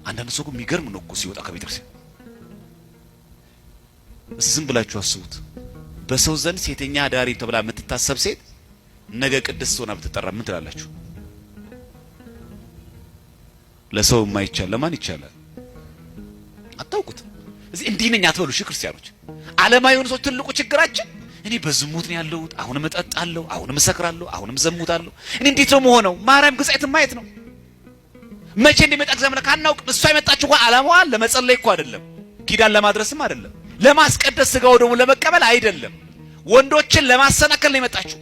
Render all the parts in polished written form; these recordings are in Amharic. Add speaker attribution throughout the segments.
Speaker 1: አንዳንድ ሰው የሚገርም ነው እኮ ሲወጣ ከቤተክርስቲያን። ዝም ብላችሁ አስቡት። በሰው ዘንድ ሴተኛ አዳሪ ተብላ የምትታሰብ ሴት ነገ ቅድስት ሆና ብትጠራ ምን ትላላችሁ? ለሰው የማይቻል ለማን ይቻላል? አታውቁትም። እዚህ እንዲህ ነኝ አትበሉ። እሺ ክርስቲያኖች፣ ዓለማዊ የሆኑ ሰዎች ትልቁ ችግራችን እኔ በዝሙት ነው ያለሁት፣ አሁንም እጠጣለሁ፣ አሁንም እሰክራለሁ፣ አሁንም እዘሙታለሁ። እኔ እንዴት ነው የምሆነው? ማርያም ግጻኤትን ማየት ነው። መቼ እንደሚመጣ እግዚአብሔር አናውቅም። እሷ የመጣችው እንኳን ዓላማዋ ለመጸለይ እኮ አይደለም፣ ኪዳን ለማድረስም አይደለም፣ ለማስቀደስ ስጋው ደግሞ ለመቀበል አይደለም፣ ወንዶችን ለማሰናከል ነው የመጣችው።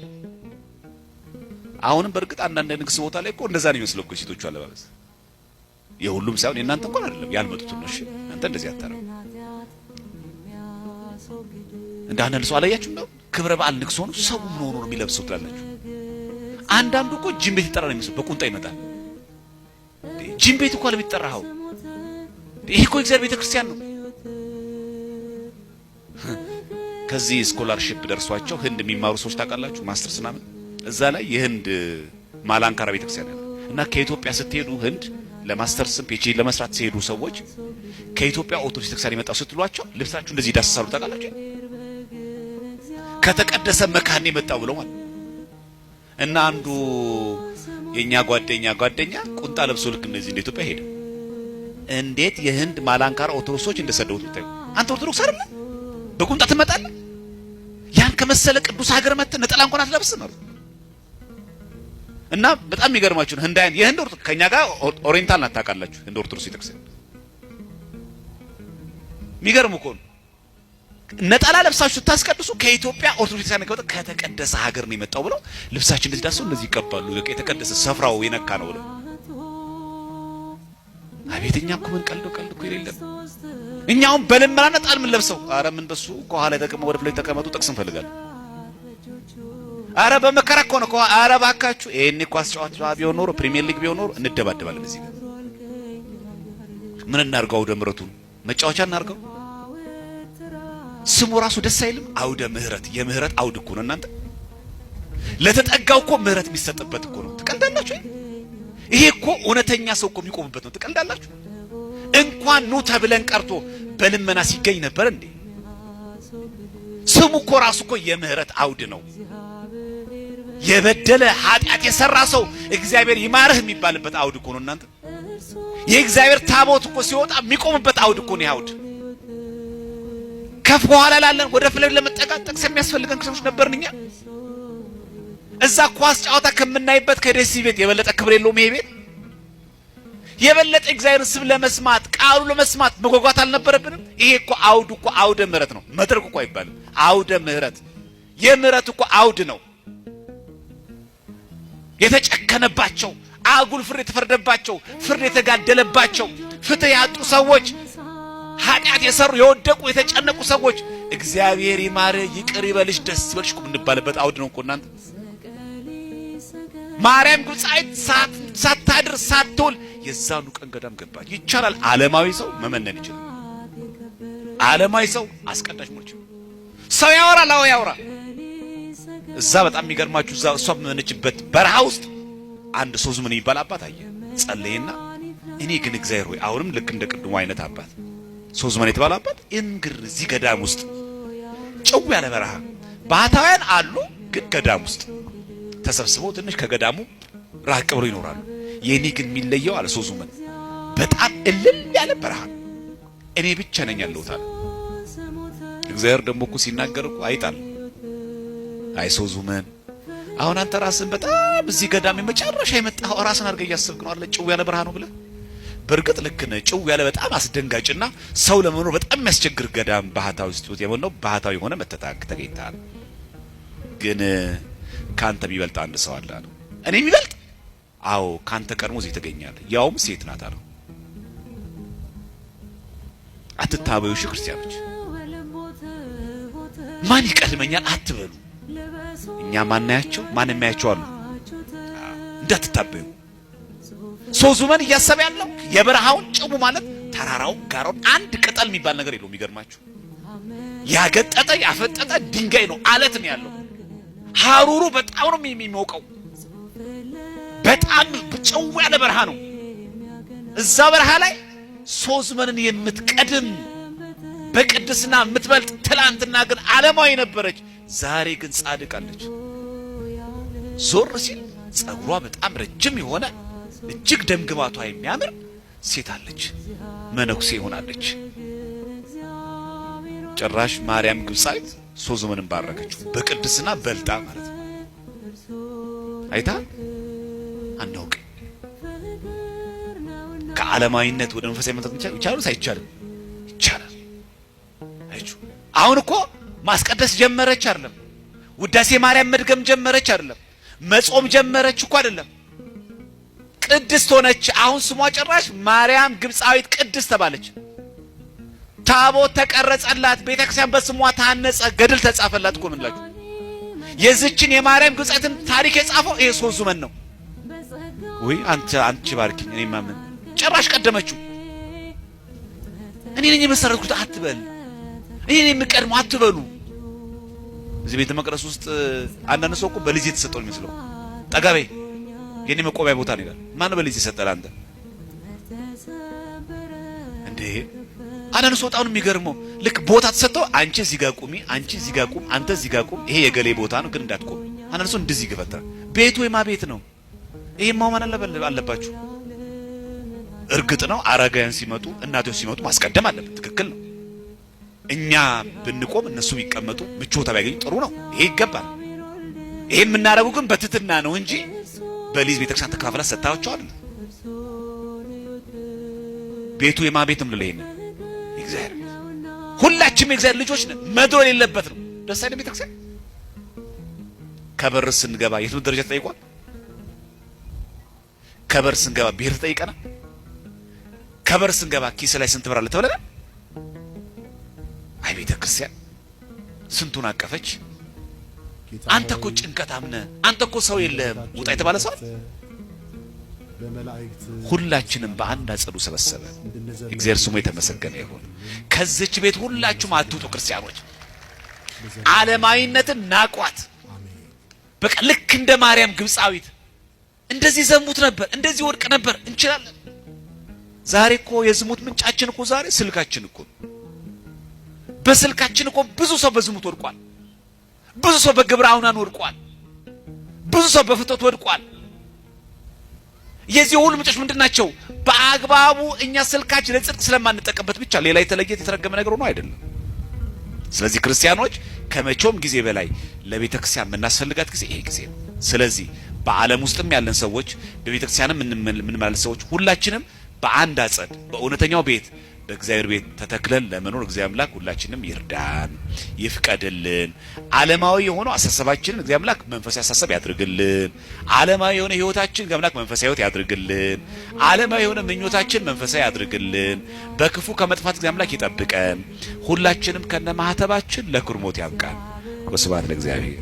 Speaker 1: አሁንም በእርግጥ አንዳንድ ንግስ ቦታ ላይ እኮ እንደዛ ነው የሚመስለው እኮ የሴቶቹ አለባበስ። የሁሉም ሳይሆን የእናንተ እንኳን አይደለም ያልመጡት ነው። እሺ እናንተ እንደዚህ አታረጉ። እንደ አንዳንድ ሰው አላያችሁም ነው ክብረ በዓል ንግስ ሆኖ ሰው ምን ሆኖ ነው የሚለብሰው ትላላችሁ። አንዳንዱ እኮ ጂም ቤት ይጠራ ነው የሚመስለው፣ በቁንጣ ይመጣል። ጂም ቤት እኮ አለም ይጠራኸው። ይሄ እኮ እግዚአብሔር ቤተክርስቲያን ነው። ከዚህ scholarship ደርሷቸው ህንድ የሚማሩ ሰዎች ታውቃላችሁ፣ ማስተርስ ምናምን እዛ ላይ የህንድ ማላንካራ ቤተክርስቲያን አለ እና ከኢትዮጵያ ስትሄዱ ህንድ ለ masters ም PhD ለመስራት ሲሄዱ ሰዎች ከኢትዮጵያ ኦርቶዶክስ ቤተክርስቲያን የመጣው ስትሏቸው ልብሳችሁ እንደዚህ ይዳስሳሉ ታውቃላችሁ። ከተቀደሰ መካን የመጣው ብለው ማለት እና አንዱ የኛ ጓደኛ ጓደኛ ቁንጣ ለብሶ ልክ እንደዚህ እንደ ኢትዮጵያ ሄደ። እንዴት የህንድ ማላንካራ ኦርቶዶክሶች እንደሰደቡት ብታዩ። አንተ ኦርቶዶክስ አይደለ በቁንጣ ትመጣለህ? ያን ከመሰለ ቅዱስ ሀገር መጥተህ ነጠላ እንኳን አትለብስም አሉት። እና በጣም የሚገርማችሁ ነው ህንዳያን የህንድ ኦርቶዶክስ ከኛ ጋር oriental ናት ታውቃላችሁ። ህንድ ኦርቶዶክስ ቤተክርስቲያን የሚገርም እኮ ነው። ነጠላ ለብሳችሁ ስታስቀድሱ ከኢትዮጵያ ኦርቶዶክስ ቤተክርስቲያን ከወጣ ከተቀደሰ ሀገር ነው የመጣው ብለው ልብሳችን እንደዚህ ዳሰው እንደዚህ ይቀባሉ። በቃ የተቀደሰ ስፍራው የነካ ነው ብለው። አቤት እኛ እኮ ምን ቀልዶ ቀልድ እኮ የሌለም። እኛውም በልመና ነጣል ምን ለብሰው አረ ምን በሱ ከኋላ የተቀመጡ ወደ ፊት የተቀመጡ ጥቅስ እንፈልጋለን። አረ በመከራ እኮ ነው። አረ እባካችሁ ይሄኔ ኳስ ጨዋታ ቢሆን ኖሮ ፕሪሚየር ሊግ ቢሆን ኖሮ እንደባደባለን። እዚህ ጋር ምን እናርገው? አውደ ምሕረቱን መጫወቻ እናርገው? ስሙ ራሱ ደስ አይልም። አውደ ምሕረት የምህረት አውድ እኮ ነው እናንተ። ለተጠጋው እኮ ምህረት የሚሰጥበት እኮ ነው። ትቀልዳላችሁ። ይሄ እኮ እውነተኛ ሰው እኮ የሚቆምበት ነው። ትቀልዳላችሁ። እንኳን ኑ ተብለን ቀርቶ በልመና ሲገኝ ነበር እንዴ? ስሙ እኮ ራሱ እኮ የምህረት አውድ ነው። የበደለ ኃጢአት የሰራ ሰው እግዚአብሔር ይማርህ የሚባልበት አውድ እኮ ነው እናንተ። የእግዚአብሔር ታቦት እኮ ሲወጣ የሚቆምበት አውድ እኮ ነው። አውድ ከፍ በኋላ ላለን ወደ ፍለግ ለመጠጋት ጥቅስ የሚያስፈልገን ክርስቲያኖች ነበርን እኛ። እዛ ኳስ ጨዋታ ከምናይበት ከደሲ ቤት የበለጠ ክብር የለውም ይሄ ቤት። የበለጠ እግዚአብሔርን ስም ለመስማት ቃሉ ለመስማት መጓጓት አልነበረብንም? ይሄ እኮ አውድ እኮ አውደ ምሕረት ነው። መድረክ እኮ አይባልም። አውደ ምሕረት የምሕረት እኮ አውድ ነው። የተጨከነባቸው አጉል ፍርድ የተፈረደባቸው ፍርድ የተጋደለባቸው ፍትህ ያጡ ሰዎች ኃጢአት የሰሩ የወደቁ የተጨነቁ ሰዎች እግዚአብሔር ይማርህ ይቅር ይበልሽ ደስ ይበልሽ እኮ የምንባልበት አውድ ነው እኮ እናንተ። ማርያም ግብፃዊት ሳታድር ሳትውል የዛኑ ቀን ገዳም ገባች። ይቻላል። ዓለማዊ ሰው መመነን ይችላል። ዓለማዊ ሰው አስቀዳሽ መሆን ይችላል። ሰው ያወራል። አዎ ያወራል። እዛ በጣም የሚገርማችሁ እዛ እሷ በመነችበት በረሃ ውስጥ አንድ ሰው ምን የሚባል አባት አየ። ጸለየና እኔ ግን እግዚአብሔር ሆይ አሁንም ልክ እንደ ቅድሙ አይነት አባት ሶዝመን የተባለ አባት እንግር እዚህ ገዳም ውስጥ ጭው ያለ በረሃ ባህታውያን አሉ፣ ግን ገዳም ውስጥ ተሰብስበው ትንሽ ከገዳሙ ራቅ ብሎ ይኖራሉ። የኔ ግን የሚለየው አለ ሶዝመን በጣም እልል ያለ በረሃ እኔ ብቻ ነኝ ያለሁት አለ። እግዚአብሔር ደግሞ እኮ ሲናገር እኮ አይጣል። አይ ሶዝመን አሁን አንተ ራስን በጣም እዚህ ገዳም የመጨረሻ የመጣኸው ራስን አድርገህ እያሰብክ ነው አለ። ጭው ያለ በረሃ ነው ብለህ በእርግጥ ልክ ነህ። ጭው ያለ በጣም አስደንጋጭና ሰው ለመኖር በጣም የሚያስቸግር ገዳም ባህታዊ ውስጥ የሆነው ባህታዊ የሆነ መተታክ ተገኝተሃል። ግን ካንተ የሚበልጥ አንድ ሰው አለ አለው። እኔ የሚበልጥ? አዎ ካንተ ቀድሞ እዚህ ተገኛለ፣ ያውም ሴት ናት አለው። አትታበዩ እሺ ክርስቲያኖች፣ ማን ይቀድመኛል አትበሉ። እኛ ማናያቸው ማን የሚያያቸው አሉ። እንዳትታበዩ። ሶዙመን እያሰበ ያለው የበረሃውን ጭቡ ማለት ተራራውን ጋራውን አንድ ቅጠል የሚባል ነገር የለውም። የሚገርማችሁ ያገጠጠ ያፈጠጠ ድንጋይ ነው፣ አለት ነው ያለው። ሀሩሩ በጣም ነው የሚሞቀው። በጣም ጭው ያለ በረሃ ነው። እዛ በረሃ ላይ ሶዝመንን የምትቀድም በቅድስና የምትበልጥ ትላንትና ግን ዓለማዊ ነበረች፣ ዛሬ ግን ጻድቅ አለች። ዞር ሲል ጸጉሯ በጣም ረጅም የሆነ እጅግ ደምግባቷ የሚያምር ሴት አለች፣ መነኩሴ ሆናለች። ጭራሽ ማርያም ግብፃዊት ሶዝመንን ባረከችው በቅድስና በልጣ ማለት ነው። አይታ አናውቅ። ከዓለማዊነት ወደ መንፈሳዊ መምጣት ይቻላል አይቻልም? ይቻላል። አይቹ አሁን እኮ ማስቀደስ ጀመረች አይደለም? ውዳሴ ማርያም መድገም ጀመረች አይደለም? መጾም ጀመረች እኮ አይደለም? ቅድስት ሆነች። አሁን ስሟ ጭራሽ ማርያም ግብፃዊት ቅድስት ተባለች። ታቦት ተቀረጸላት፣ ቤተክርስቲያን በስሟ ታነጸ፣ ገድል ተጻፈላት እኮ ምንላችሁ። የዚችን የማርያም ግብፃዊትን ታሪክ የጻፈው ይሄ ሶዝመን ነው። ወይ አንተ አንቺ ባርኪኝ፣ እኔ ማመን ጭራሽ ቀደመችው። እኔ ነኝ የመሰረትኩት አትበል፣ እኔ ነኝ የምቀድመው አትበሉ። እዚህ ቤተ መቅደስ ውስጥ አንዳንድ ሰው እኮ በልጅ የተሰጠው የሚመስለው ጠጋቤ የኔ መቆሚያ ቦታ ነው ይላል። ማነው በልጅ የሰጠህ አንተ እንዴ? አንዳንድ ሰው በጣም የሚገርመው ልክ ቦታ ተሰጥተው አንቺ እዚህ ጋር ቁሚ፣ አንቺ እዚህ ጋር ቁም፣ አንተ እዚህ ጋር ቁም፣ ይሄ የገሌ ቦታ ነው ግን እንዳትቆም። አንዳንድ ሰው እንደዚህ ይገፈታል። ቤቱ የማ ቤት ነው? ይሄ ማመን አለባችሁ። እርግጥ ነው አረጋውያን ሲመጡ እናቶች ሲመጡ ማስቀደም አለብን። ትክክል ነው። እኛ ብንቆም እነሱ ቢቀመጡ ምቾት ቢያገኙ ጥሩ ነው። ይሄ ይገባል። ይሄ የምናደርገው ግን በትህትና ነው እንጂ በሊዝ ቤተክርስቲያን ተከፋፍላ ሰጥታቸው አይደለም። ቤቱ የማ ቤት ነው? ይሄን የእግዚአብሔር ቤት። ሁላችንም የእግዚአብሔር ልጆች ነን። መድሮ የሌለበት ነው። ደስ አይልም? ቤተክርስቲያን ከበር ስንገባ የትምህርት ደረጃ ተጠይቋል። ከበር ስንገባ ብሔር ተጠይቀናል። ከበር ስንገባ ኪስ ላይ ስንት ብር አለ ተብለናል። አይ ቤተ ክርስቲያን ስንቱን አቀፈች። አንተ እኮ ጭንቀት አምነ አንተ እኮ ሰው የለህም ውጣ የተባለ ሰው ሁላችንም በአንድ አጸዱ ሰበሰበ። እግዚአብሔር ስሙ የተመሰገነ ይሁን። ከዚች ቤት ሁላችሁም አትውጡ ክርስቲያኖች። ዓለማዊነትን ናቋት። በቃ ልክ እንደ ማርያም ግብፃዊት እንደዚህ ዘሙት ነበር፣ እንደዚህ ወድቅ ነበር። እንችላለን። ዛሬ እኮ የዝሙት ምንጫችን እኮ ዛሬ ስልካችን እኮ በስልካችን እኮ ብዙ ሰው በዝሙት ወድቋል። ብዙ ሰው በግብረ አውናን ወድቋል። ብዙ ሰው በፍቶት ወድቋል። የዚህ ሁሉ ምንጮች ምንድን ናቸው? በአግባቡ እኛ ስልካችን ለጽድቅ ስለማንጠቀምበት ብቻ ሌላ የተለየ የተረገመ ነገር ሆኖ አይደለም። ስለዚህ ክርስቲያኖች ከመቼውም ጊዜ በላይ ለቤተ ክርስቲያን የምናስፈልጋት ጊዜ ይሄ ጊዜ ነው። ስለዚህ በዓለም ውስጥም ያለን ሰዎች በቤተ ክርስቲያንም የምንመላለስ ሰዎች ሁላችንም በአንድ አጸድ በእውነተኛው ቤት በእግዚአብሔር ቤት ተተክለን ለመኖር እግዚአብሔር አምላክ ሁላችንም ይርዳን፣ ይፍቀድልን። ዓለማዊ የሆነው አሳሰባችንን እግዚአብሔር አምላክ መንፈሳዊ አሳሰብ ያድርግልን። ዓለማዊ የሆነ ሕይወታችን እግዚአብሔር አምላክ መንፈሳዊ ሕይወት ያድርግልን። ዓለማዊ የሆነ ምኞታችን መንፈሳዊ ያድርግልን። በክፉ ከመጥፋት እግዚአብሔር አምላክ ይጠብቀን። ሁላችንም ከነማህተባችን ለክርሞት ያብቃን። ወስብሐት ለእግዚአብሔር።